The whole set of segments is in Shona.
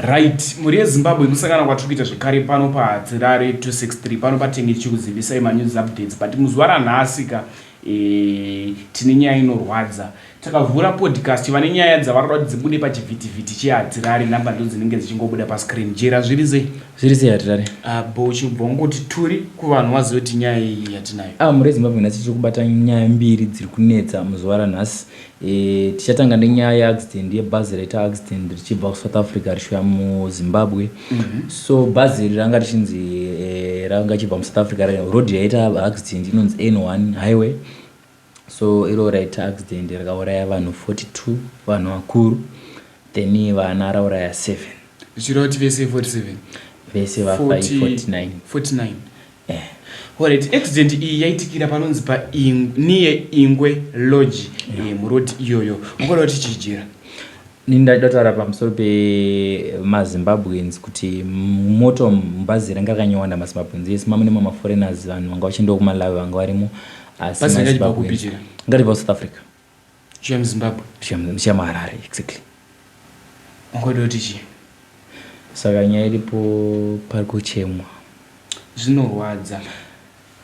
Right, mhuri yeZimbabwe kusangana kwatiri kuita zvekare pano paHatirare 263 pano patenge tichikuzivisai manews updates but muzuva ranhasi ka e, tine nyaya inorwadza. Takavhura podcast vane nyaya dzavanoda kuti dzibude pachivhitivhiti cheHatirare namba ndo dzinenge dzichingobuda pascreen. Jera zviri sei? Zviri sei Hatirare? Ah, bo chibva ungoti turi kuvanhu vazive kuti nyaya iyi yatinayo. Ah, mhuri yeZimbabwe nhasi tiri kubata nyaya mbiri dziri kunetsa muzuva ranhasi. E, tichatanga nenyaya yeaccident yebhazi raita accident richibva kusouth africa richiuya muzimbabwe mm -hmm. so bhazi iri ranga richinzi e, ranga richibva musouth africa road yaita accident inonzi n1 highway so iro raita accident rakauraya vanhu 42 vanhu vakuru then vana rauraya 7 zvichireva kuti vese 47 vese vafa 49 49 Eh. Alright, accident iyi yaitikira panonzi pa near Ingwe Lodge yeah. Eh, muroad iyoyo. Ungoda kuti chijira. Ini ndaida kutaura pamusoro pemaZimbabweans kuti moto mubhazi ranga rakanyowanda maZimbabweans yes mamune mamaforeigners vanhu vanga vachiendawo kuMalawi vanga varimo asi maZimbabweans nga ribva kuSouth Africa. Chiya muZimbabwe. Chiya muHarare exactly. Ungoda kuti chii? Saka nyaya iripo pari kuchemwa. Zvinorwadza.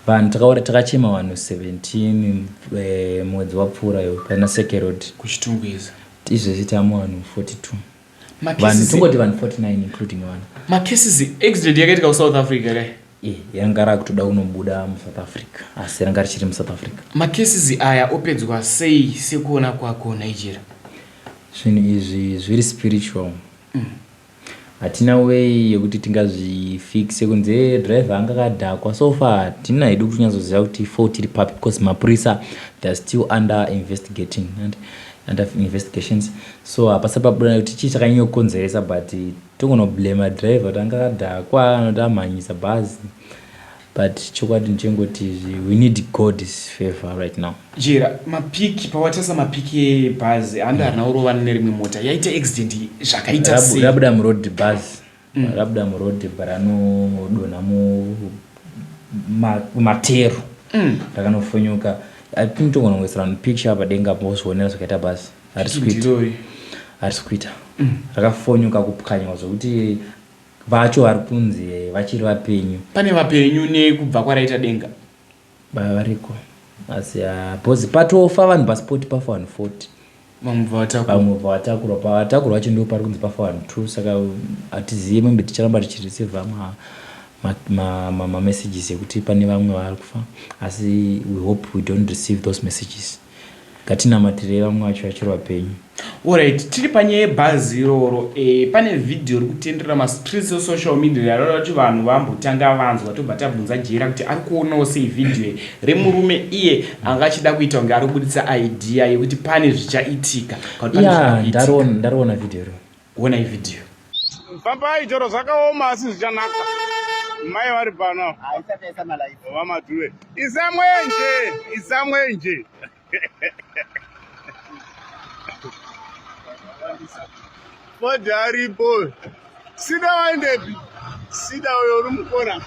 Vanhu takaura takachema vanhu 17 eh, mwedzi wapfuura yo pana Seke Road. KuChitungwiza. Izvezvi tamu vanhu 42. Vanhu tongoti vanhu 49 including vana. Macases accident yakaitika kuSouth Africa kai. Eh, yanga rakutoda kunobuda muSouth Africa asi ranga richiri muSouth Africa. Macases aya opedzwa sei sekuona kwako Nigeria? Zvinhu izvi zviri spiritual. Mm. Hatina way yekuti tingazvifixe kunzi hey, eh, driver anga akadhakwa. So far hatina hedu kuti tinyatsoziva kuti fault iri papi because mapurisa they are still under investigating and under investigations so hapasa pabuda kuti chii chakanyanya kukonzeresa but togonoblema driver kuti anga akadhakwa anoti amhanyisa bhazi but chokwadi ndichengoti izvi we need god's favor right now Jera mapiki pawatarisa mapiki ebhazi handi harina kurovana nerimwe mota yaita accident zvakaita sei rabuda muroad bhazi mm. rabuda muroad paranodonha mumatero mm. rakanofonyoka i think togonongoisira vanhu picture padenga mozvionera zvakaita bhazi harisi kuita harisi kuita mm. rakafonyoka kupwanywa zvekuti vacho vari kunzi vachiri vapenyu pane vapenyu nekubva kwaraita denga Baba variko asi ah, because patofa vanhu pasipoti pafa vanhu 40 vamwe bva vatakurwa vamwe bva vatakurwa pavatakurwa vacho ndipo pari kunzi pafa vanhu 2 saka hatizive maybe ticharamba tichireceiva mamessages ekuti pane vamwe vari kufa asi we hope we don't receive those messages Ngatinamatirei vamwe vacho vachiri vapenyu. Alright, tiri panyaya yebhazi iroro e, pane vhidhiyo ri kutenderera mastreets esocial media rinoda kuti vanhu vambotanga vanzwa tobva tabvunza Jera kuti ari kuonawo sei vhidhiyo remurume iye anga achida kuita kunge ari kubuditsa idea yekuti pane zvichaitika. Ya, ndariona vhidhiyo iro. Onai vhidhiyo. Fambai chero zvakaoma asi zvichanaka. Mai vari pano. VaMadhuve. Isa mwenje, isa mwenje. Fodhi aripo. Sida waendepi? Sida uyo uri mukona.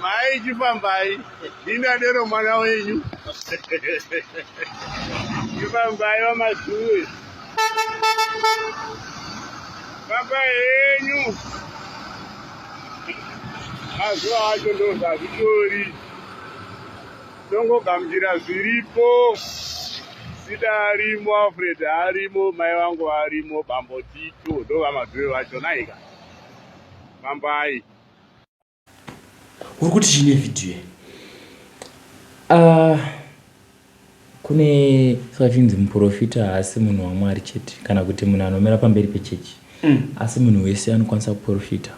Mai chifambai. Ndinadero mwana wenyu. Chifambai VaMadhuve. Baba henyu mazuva acho ndo zvazvitori tongogamuchira zviripo sida arimo alfred arimo mai vangu varimo bambo tito ndovamaduve vacho naika fambai Uri kuti chii nevhidhiyo iyi? Uh, kune saka chinzi muprofita haasi munhu wamwari chete kana kuti munhu anomira pamberi pechechi mm. asi munhu wese anokwanisa kuprofita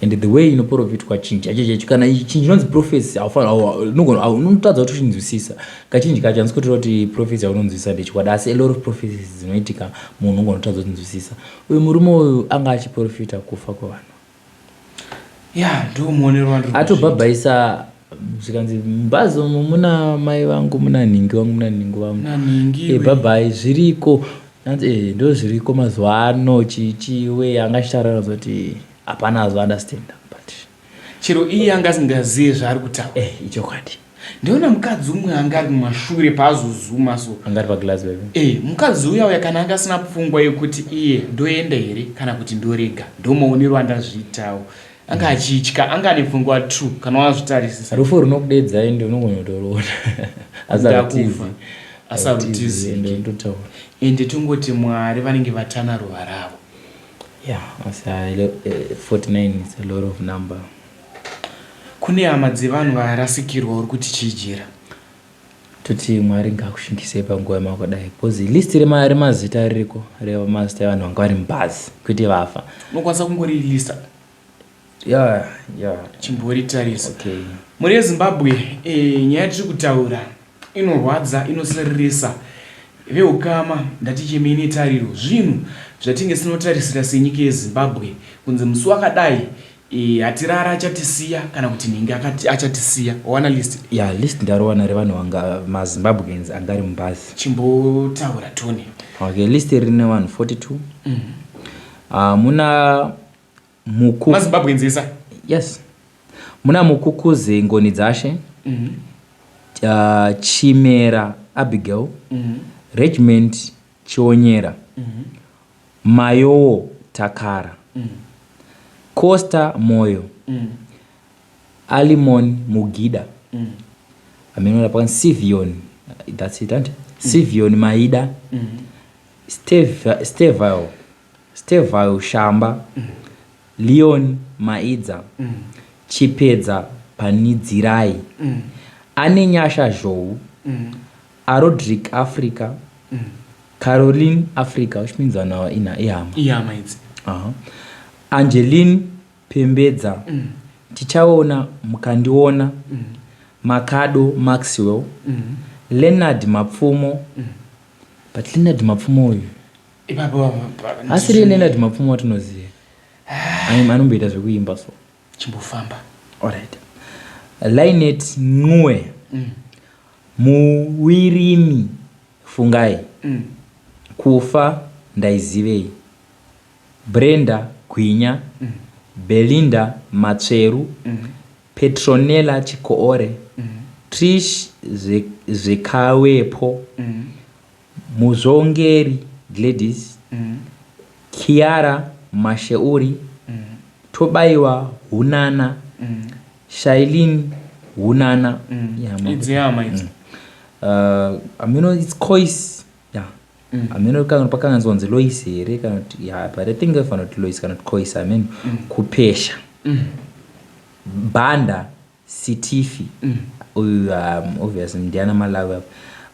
and the way inoprofitwa chinhu chacho chacho kana chinhu chinonzi prophecy unotadza kuti uchinzwisisa kachinji kacho handisi kutora kuti prophecy yaunonzwisisa ndechokwadi asi a lot of prophecies dzinoitika munhu unogona kutadza kutinzwisisa uyu murume uyu anga achiprofita kufa kwevanhu ya ndo muonero wandiri atobhabhaisa zvikanzi mubhazi umu muna mai vangu muna nhingi vangu muna nhingi vangu nanhingi e, bhabhai zviriko anzi e, ndo zviriko mazuva ano chichiwe anga achitaura kuti hapana azo understand but chero iye anga asingazive zvaari kutaura eh, ichokwadi. Ndiona mukadzi umwe anga ari kumashure paazozuma so. Anga ari paglass baby. Eh, mukadzi uya uya kana anga asina pfungwa yekuti iye ndoenda here kana kuti ndorega. Ndomaonero andazviitawo. Anga achitya, anga ane pfungwa true kana wazvitarisisa. Rufu runokudedza ende unogona kutoruona. Asi harutizi. Asi harutizi. Ende unototaura. Ende tongoti Mwari vanenge vatana ruva ravo. Yeah, asi 49 is a lot of number. Kune hama dzevanhu varasikirwa uri kuti chii Jira? Toti Mwari ngaakushingisei panguva yamakadai because list remazita ririko remazita evanhu vanga vari mubhazi kwete vafa. Unokwanisa kungorilista? Yeah, yeah. Chimboritarisa. Okay. Mhuri yeZimbabwe, eh, nyaya yatiri kutaura inorwadza, inosiririsa. Veukama ndatichemei netariro. Zvinhu zvatinge sinotarisira senyika yeZimbabwe kunzi musi wakadai E, hatirara achatisiya kana kuti nhingi akati achatisiya. Wawana list? Ya, list ndariwana revanhu vanga maZimbabweans anga ari mubhazi. Chimbotaura tone. Okay, list rine vanhu 42. Muna muku MaZimbabweans esa? Yes. Muna Mukukuze Ngoni Dzashe. Chimera Abigail. Regiment Chionyera. Mayowo Takara, Costa Moyo, Alimon Mugida, hameno apa Sivion, that's it and Sivion Maida, Steve Stevile Stevile Shamba, Leon Maidza, Chipedza Panidzirai, Anenyasha Zhou, Arodrick Africa, Caroline Africa, which means vanhu ava ina ihama. Ihama idzi. Angeline Pembedza. Tichaona Mukandiona. Makado Maxwell. Leonard Mapfumo. But Leonard Mapfumo uyu. Ipapo Asiri Leonard Mapfumo watinoziva. Anomboita zvekuimba so. Chimbofamba. Alright. Linet Ngue. Muwirimi Fungai. Kufa Ndaizivei. Brenda Gwinya. Belinda Matsveru. Petronella Chikoore. Trish Zvekawepo. Muzvongeri Gladys. Kiara Masheuri. Tobaiwa Hunana. Shailene Hunana. Idzi hama idzi. Ameno it's Kois. Yeah. Ameno kana pakanganzwa kunzi Lois here kana kuti yeah, but I think ifanira kuti Lois kana kuti Kois ameno. Kupesha. Banda Sitifi. Uyu obviously ndiana Malawi apa.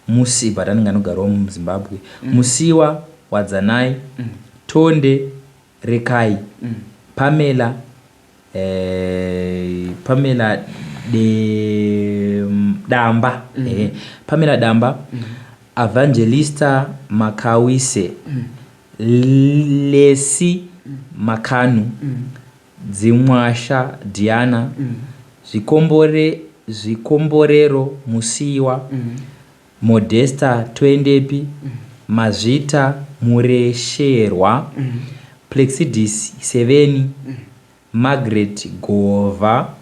Musi but anenge anogarawo muZimbabwe. Musiwa Wadzanai. Tonde Rekai. Pamela eh, Pamela de Damba. Eh, Pamela Damba. Evangelista Makawise. Lesi Makanu. Dzimwasha Diana. Zvikombore Zvikomborero Musiwa. Modesta Toendepi, Mazvita Muresherwa, Plexidis Seveni, Margaret Gova,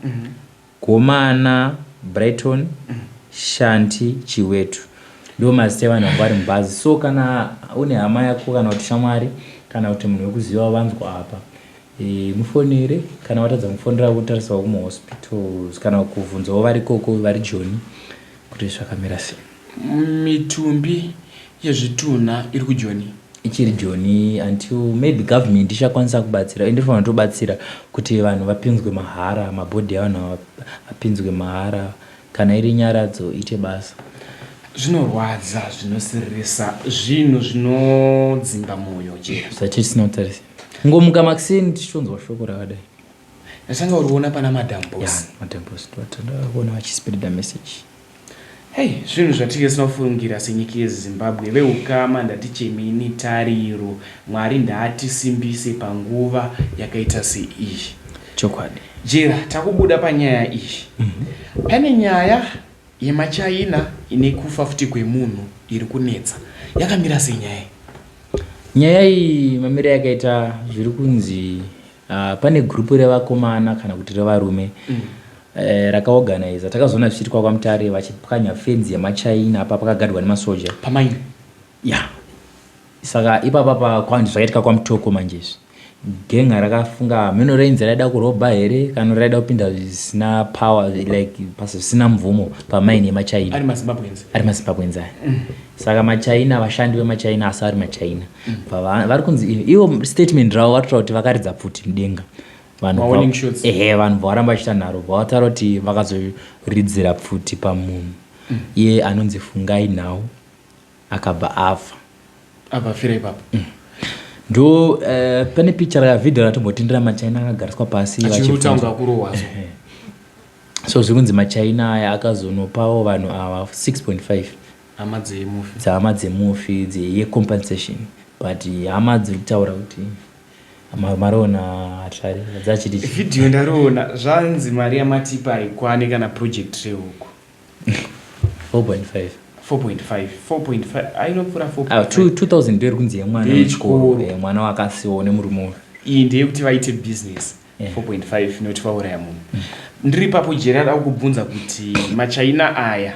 Gomana Brighton, Shanti Chiwetu. Ndiwo mazita evanhu vanga vari mubhazi. So kana une hama yako kana kuti shamwari kana kuti munhu wekuziva vanzwa apa e, mufonere kana watadza kufonera wotarisawo kumahospitals kana kuvhunzawo vari koko vari Joni kuti zvakamira sei. Mitumbi yezvitunha iri kuJoni. Ichiri Joni until maybe government ichakwanisa kubatsira ende inofanira kutobatsira kuti vanhu vapinzwe mahara mabhodhi evanhu ava apinzwe mahara kana iri nyaradzo iite basa. Zvinorwadza, zvinosiririsa, zvinhu zvinodzimba moyo chero. Zvatisina kutarisira. Kungomuka makuseni tichitonzwa shoko rakadai. Ndatanga kuriona pana Madam Boss. Yeah, Madam Boss ndotanga vachispreada message. Hey, zvinhu zvatinge tisina kufungira senyika yeZimbabwe. Veukama ndatichemei netariro. Mwari ndaatisimbise panguva yakaita seiyi. Chokwadi. Jera, takubuda panyaya iyi. Pane nyaya yemaChina ine kufa futi kwemunhu iri kunetsa. Yakamira sei nyaya iyi? Nyaya iyi mamire yakaita zviri kunzi pane group revakomana kana kuti revarume. Rakaorganiza takazoona zvichiitwa kwaMutare, vachipwanya fenzi yemaChina apa pakagadwa nemasoja. Pamaini. Ya, saka ipapa pa zvakaitika kwaMutoko manje izvi, genga rakafunga mheno rainzi raida kurobha here kana raida kupinda zvisina power, like zvisina mvumo pamaini yemaChina. Ari maZimbabweans. Ari maZimbabweans aya. Saka maChina, vashandi vemaChina, asi ari maChina. Vari kunzi ivo statement ravo vatotaura kuti vakaridza pfuti mudenga vanhu. Ma-warning shots. Ehe, vanhu bva varamba vachiita nharo, bva vataura kuti vakazoridzira pfuti pamunhu iye anonzi Fungai Nhau, akabva afa. Abva afira ipapo. Ndo pane picture yavhidhio ratombotindira maChina akagariswa pasi. Achiruta kunge akurohwa so. So zviri kunzi maChina aya akazonopawo vanhu ava 6.5 hama dzemufi. Dzehama dzemufi yecompensation, but hama dziri kutaura kuti mariona hatari dzachiti. Vhidhiyo ndariona, zvanzi mari yamatipa haikwani kana project rehuku. 4.5. 4.5, 4.5 ainopfuura. Ah, 4.5. 2000 ndo iri kunzi yemwana. Ndeyechikoro. Wechikoro, mwana wakasiwawo nemurume uyu. Iyi ndeyekuti vaite business. 4.5 nekuti vauraya munhu. Ndiri papo, Jeri, ada kukubvunza kuti maChina aya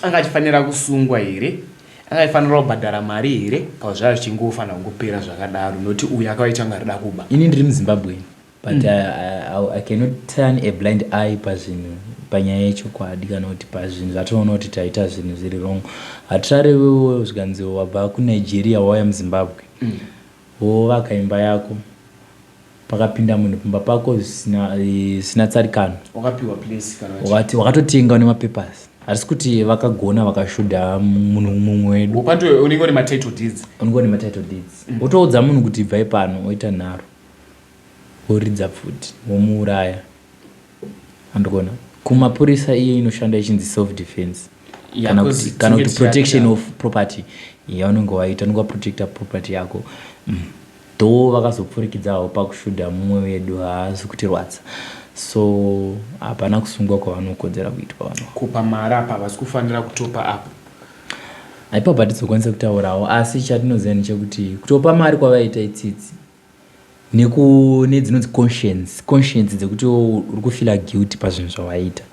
anga achifanira kusungwa here? Anga achifanira kubhadhara mari here? Kana zvava zvichingofanira kungopera zvakadaro, nokuti uyu akavaita kunge arida kuba? Ini ndiri muZimbabwe, but I cannot turn a blind eye pazvinhu, panyaya yechokwadi, kana kuti pazvinhu zvatinoona kuti taita zvinhu zviri wrong. Hatirarewewo zvikanzi wabva kuNigeria, wauya muZimbabwe, wovaka imba yako, pakapinda munhu pamba pako zvisina tsarikano. Wakapiwa place kana Wakatotenga nemapapers, hatisi kuti vakagona vakashudha munhu mumwe wedu. Upanto unenge une matitle deeds. Unenge une matitle deeds, wotoudza munhu kuti bvai pano, oita nharo, woridza pfuti, womuuraya. Andikuona kumapurisa iyo inoshanda ichinzi self defense kana 'cause kuti, kana tinenge kuti protection tichiatira. of property yaunenge waita, unenge waprotecta property yako. Though vakazopfurikidzawo pakushudha mumwe wedu, haasi kutirwadza, so hapana kusungwa kwavanokodzera kuitwa vanhu. Kupa mari apa havasi kufanira kutopa apa. Haipapo hatizokwanisa kutaurawo, asi chatinoziva ndechekuti kutopa mari kwavaita itsitsi nedzinonzi conscience dzekuti uri kufeela guilty pazvinhu zvawaita,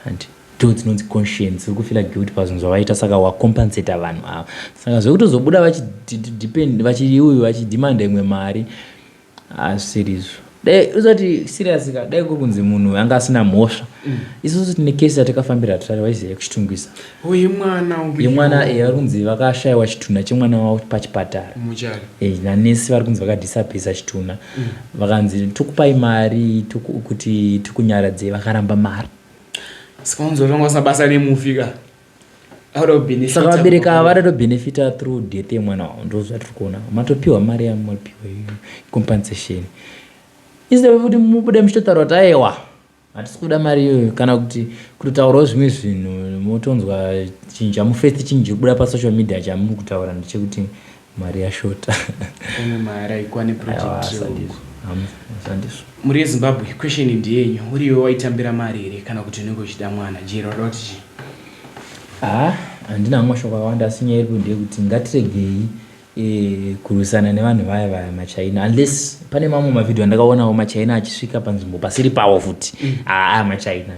handi ndo dzinonzi conscience, uri kufeela guilty pazvinhu zvawaita, saka wacompensata vanhu ava. Saka zvekutozobuda vachidepend vachiuyu vachidhimanda imwe mari hazvisirizvo. Dai usati serious ka, dai kuri kunzi munhu anga asina mhosva. Isusu tine kesi yatakafambira tari waiziva kuChitungwiza. Yemwana uyu. Yemwana, vari kunzi vakashayiwa chitunha chemwana wavo pachipatara. Muchari. Nanesi vari kunzi vakadhisapisa chitunha. Vakanzi tokupai mari kuti tikunyaradzei, vakaramba mari. Saka unzi vanga vasina basa nemufi ka, auda kubenefita. Saka vabereki ava vadatobhenefita through death yemwana wavo, ndo zvatiri kuona. Matopiwa mari yamunopiwa iyo compensation, instead of kuti mubude muchitotaura kuti aiwa, hatisi kuda mari iyoyo, kana kuti kutotaurawo zvimwe zvinhu, motonzwa chinhu chamufirst, chinhu chiri kubuda pasocial media chamuri kutaura ndechekuti mari yashota. Imwe mari haikwani Aiwa, project rehuku. Sandizvo. Sandizvo. Muri yeZimbabwe, question ndeyenyu: uriwe waitambira mari here, kana kuti unenge uchida mwana? Jeri, wada kuti chii? Ha, handina hangu mashoko akawanda, asi nyaya iripo ndeyekuti ngatiregei kurwisana nevanhu vaya vaya maChina, unless pane mamwe mavhidhio andakaonawo maChina achisvika panzvimbo pasiri pavo futi. Aa, maChina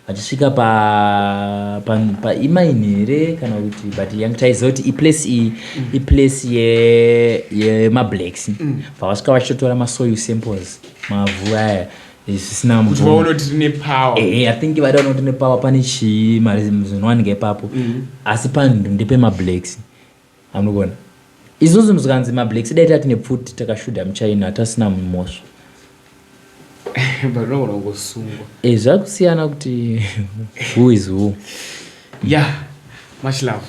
vachisvika pa, pa, pa imaini here kana kuti, but yangu taiziva kuti iplace iyi iplace yemablacks. Pavasvika vachitotora masoil samples, mavhu aya, zvisina kuti mvumo. Vaone kuti tine power. Ehe, I think vaida kuona kuti nepower pane chii, mari zvinowanika ipapo. Asi panhu ndepemablacks, amunokuona isusu zvikanzi mablacks, dai tati nepfuti takashudha muChina tasina mhosva. But unogona kungosungwa. E, zvakusiyana kuti who is who. Yeah, much love.